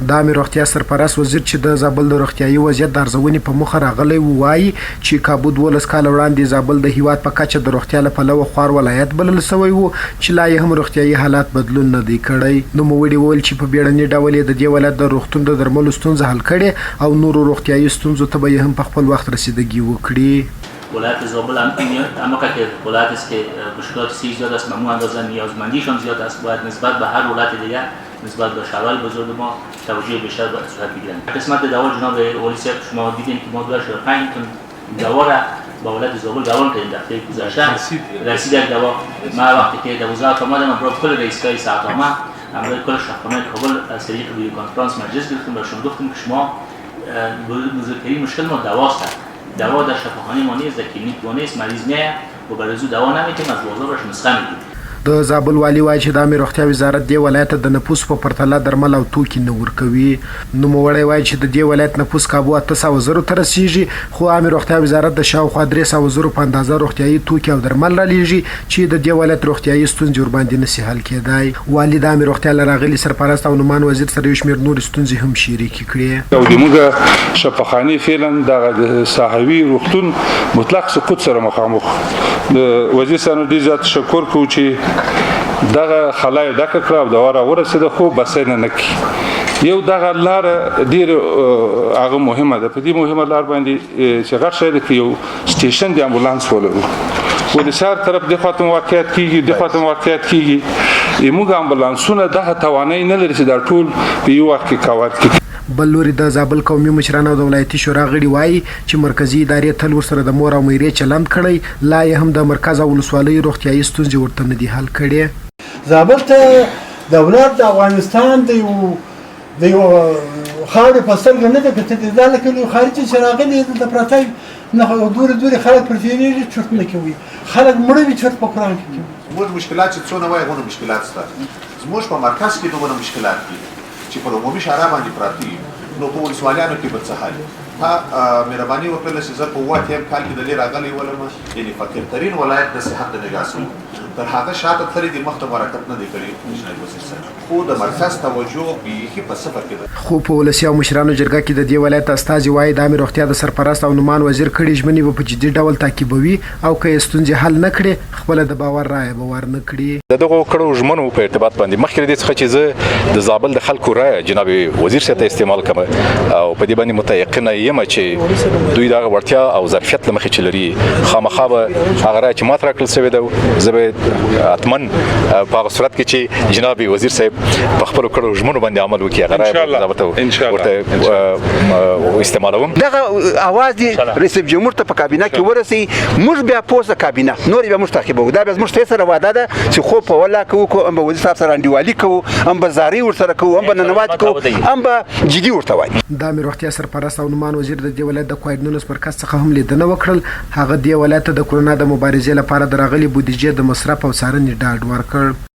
د عامې روغتیا سرپرست وزیر چې د زابل د روغتیايي وضعیت د ارزونې په موخه راغلی و، وايي چې کابو 12 کاله وړاندې زابل د هیواد په کچه د روغتیا له پلوه خوار ولایت بلل شوی و چې لا یې هم روغتیايي حالات بدلون نه دی کړی. نوموړي وویل چې په بیړني ډول یې د دې ولایت د روغتون د درملو ستونزه حل کړې او نورو روغتیايي ستونزو ته به یې هم په خپل وخت رسیدګي وکړي. ولایت زابل هم همو که ولایت است که مشکلات صحی زیاد است، به همو اندازه نیازمندیشان زیاد است، باید نسبت به هر ولایت دیگه، نسبت به شهرهای بزرگ ما توجه بیشتر باید صورت بگیرند. قسمت دوا، جناب والی صاحب، شما دیدین که ما 2.5 تن دوا را با ولایت زابل روان کردیم. دفعه گذشته رسید یک دوا. ما وقتی که در وزارت آمدم، برای کل رئیسای صحت عامه همراه کل شفاخانه کابل از طریق ویدیو کنفرانس مجلس گرفتم. برشون گفتم که شما بزرگترین مشکل ما دواست. دوا در شفاخانه ما نیست، در کلینیک ما نیست. مریض میایه و برای ازو دوا نمیتیم، از بازار برش نسخه میدیم. د زابل والي وايي چې د عامې روغتیا وزارت دې ولایت ته د نفوس په پرتله درمل او توکي نه ورکوي. نوموړی وايي چې د دې ولایت نفوس کابو 800 زرو ته رسیږي، خو عامې روغتیا وزارت د شاوخوا 300 زرو په اندازه روغتیايي توکي او درمل رالیږي چې د دې ولایت روغتیايي ستونزې ورباندې نسي حل کېدای. والي د عامې روغتیا له راغلي سرپرست او نومان وزیر سره یو شمېر نورې ستونزې هم شریکې کړې. او د موږ شفاخانې فعلا دغه د ساحوي روغتون مطلق سقوط سره مخامخ. د وزیر صاحب ډېر زیات تشکر کوو چې دغه خلا یې ډکه کړه او دوا را ورسېده، خو بسنه نه کوي. یو دغه لار ډېر هغه مهمه ده. په دې مهمه لار باندې چې غټ شی دی، یو سټیشن د امبولانس ولرو. ولې سهار طرف د خواته واقعیت کیږي، د خواته واقعیت کیږي. موږ امبولانسونه دغه توانایي نه لري چې دا ټول په یو وخت کې کور کړي. بل لوري د زابل قومي مشران او د ولایتي شورا غړي وایي چې مرکزي ادارې تل ورسره د مور او میرې چلند کړی، لا یې هم د مرکز او ولسوالیو روغتیايي ستونزې ورته نه دي حل کړې. زابل ته دولت د افغانستان د یو خاورې په سترګه نه ده کتلې. دا لکه یو خارجي چې راغلي، دلته پراته نه، دورې دورې خلک پر تېرېږي، چرت نه کوي. خلک مړه وي، چرت په قرآن کې کوي. زموږ مشکلات چې څونه وایي، هغونه مشکلات شته. زموږ په مرکز کې دومره مشکلات دي چې پر عمومي شارع باندې پراته یو، نو په ولسوالیانو کې به څه حال؟ تا مهرباني وکړله چې زه په 87 کال کې د لې راغلی ولم، یعنې فقیرترین ولایت د صحت د نګاه سره تر هغه شاته تللی دی، مخته حرکت نه دی کړی جناب وزیر صاحب، خو د مرکز توجه بیخي په صفر کې ده. خو په ولسي او مشرانو جرګه کې د دې ولایت استازي وايي، د عامې روغتیا د سرپرست او نومان وزیر کړې ژمنې به په جدي ډول تعقیبوي او که یې ستونزې حل نه کړې، خپله د باور رایه به ور نه کړي. د دغو کړو ژمنو په ارتباط باندې، مخکې له دې څخه چې زه د زابل د خلکو رایه جناب وزیر صاحب ته استعمال کړم، او په دې باندې متیقنه یم چې دوی دغه وړتیا او ظرفیت له مخې چې لري، خامخا به هغه رایه چې ماته راکړل شوې ده، زه به حتما په هغه صورت کې چې جناب وزیر صاحب په خپلو کړو ژمنو باندې عمل وکړي، هغه رایه ورته استعمالوم. دغه اواز دی رئیس جمهور ته په کابینه کې ورسي. موږ بیا پوسه کابینه نور بیا موږ تعقیبو. دا بیا زموږ سره وعده ده چې خو په ولا کوو، هم به وزیر صاحب سره انډیوالي کوو، هم به زاري ورسره کوو، هم به ننوات کوو، هم به جدي ورته وایي. د عامې روغتیا سرپرست او نومان وزیر د دې ولایت د کوایډ 19 مرکز څخه هم لیدنه وکړل. هغه دې ولایت ته د کرونا د مبارزې لپاره د راغلي بودیجې د مصرف او څارنې ډاډ ورکړ.